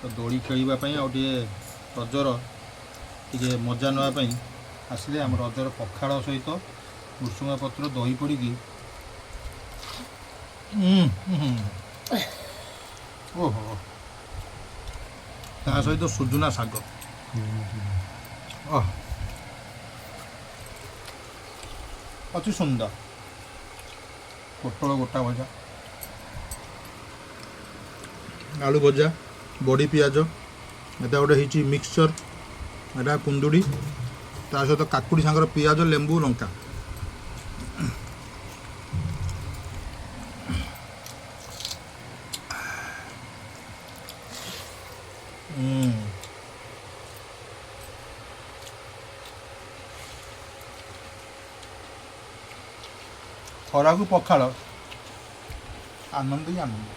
ତ ଦୋଳି ଖେଳିବା ପାଇଁ ଆଉ ଟିକେ ରଜର ଟିକେ ମଜା ନେବା ପାଇଁ ଆସିଲେ। ଆମ ରଜର ପଖାଳ ସହିତ ଭୃସୁଙ୍ଗା ପତ୍ର ଦହି ପଡ଼ିକି ଉଁ, ହୁଁ। ଓହୋ, ତା ସହିତ ସୁଜୁନା ଶାଗ। ଓହ, ଅତି ସୁନ୍ଦର। ପୋଟଳ ଗୋଟା ଭଜା, ଆଳୁ ଭଜା, ବଡ଼ି ପିଆଜ, ଏଟା ଗୋଟେ ହେଇଛି ମିକ୍ସଚର୍, ଏଟା କୁନ୍ଦୁଡ଼ି, ତା ସହିତ କାକୁଡ଼ି ସାଙ୍ଗର ପିଆଜ, ଲେମ୍ବୁ, ଲଙ୍କା। ଖରାକୁ ପଖାଳ, ଆନନ୍ଦ ହିଁ ଆନନ୍ଦ।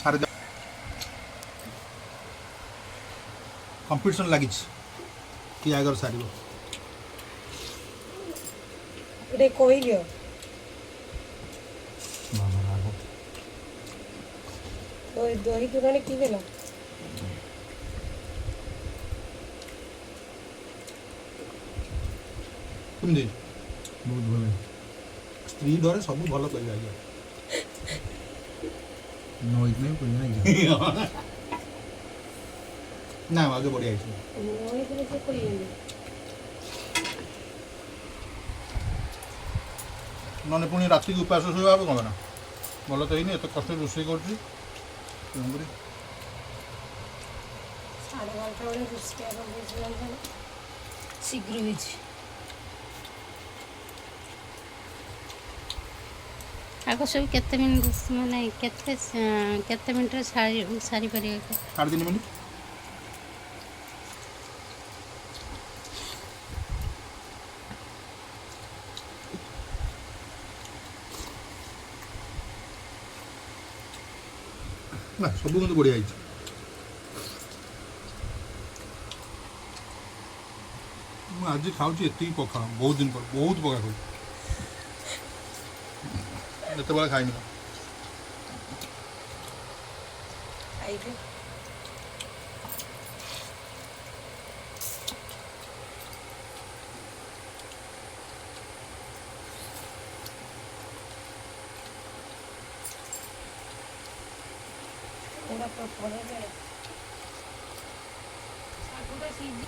ସାରି କମ୍ପିଟିସନ୍ ଲାଗିଛି କିଏ ଆଗରେ ସାରିବ। ଗୋଟେ କହିଦିଅ। ଦହି ଦହି ଦୋକାନୀ କି ଦେଲା? କେମିତି? ବହୁତ ଭଲ। ସ୍ତ୍ରୀ ଡରେ ସବୁ ଭଲ କହିବେ ଆଜ୍ଞା। ନ ହେଇଥିଲେ ବି କହିବେ ଆଜ୍ଞା। ନା, ଆଗେ ବଢ଼ିଆ ହେଇଛି। ନହେଇଥିଲେ ସେ କହିବେନି। ନହେଲେ ପୁଣି ରାତିକି ଉପାସ ଶୋଇବା ହବ। କ'ଣ ନା, ଭଲ ତ ହେଇନି, ଏତେ କଷ୍ଟରେ ରୋଷେଇ କରୁଛି ତେଣୁକରି। 12:30 ବେଳେ ରୋଷେଇ ଆରମ୍ଭ ହେଇଛି, ଜାଣିଛ ନା? ଶୀଘ୍ର ହେଇଛି। ଆଗ ସବୁ କେତେ ମିନିଟ୍, ମାନେ କେତେ କେତେ ମିନିଟ୍ରେ ସାରିପାରିବେ? 3.5 ମିନିଟ୍। ନା, ସବୁ କିନ୍ତୁ ବଢ଼ିଆ ହେଇଛି। ମୁଁ ଆଜି ଖାଉଛି ଏତିକି ପଖାଳ ବହୁତ ଦିନ ପରେ। ବହୁତ ପଖାଳ ଖାଉଛି, ଯେତେବେଳେ ଖାଇନି ମୁଁ। ଖାଇବେ। ଏଇଟା ପରେ। ଶାଗଟା ସିଝି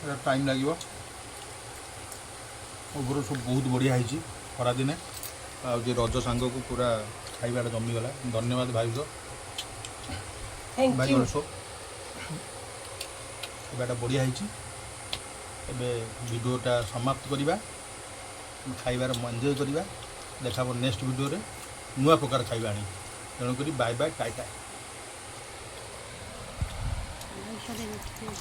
ଏଟା ଟାଇମ୍ ଲାଗିବ। ଓଭର ସବୁ ବହୁତ ବଢ଼ିଆ ହେଇଛି। ଖରାଦିନେ ଆଉ ଯେ ରଜ ସାଙ୍ଗକୁ ପୁରା ଖାଇବାଟା ଜମିଗଲା। ଧନ୍ୟବାଦ ଭାଇଙ୍କ। Thank ଭାଇ you. Also ଖାଇବାଟା ବଢ଼ିଆ ହେଇଛି। ଏବେ ଭିଡ଼ିଓଟା ସମାପ୍ତ କରିବା, ଖାଇବାର ଏନ୍ଜୟ କରିବା। ଦେଖା ହେବ ନେକ୍ସଟ ଭିଡ଼ିଓରେ ନୂଆ ପ୍ରକାର ଖାଇବା ଆଣି। ତେଣୁକରି ବାଏ ବାଏ, ଟାଟା। ଆଉ ଥରେ ଦେଖିବେ।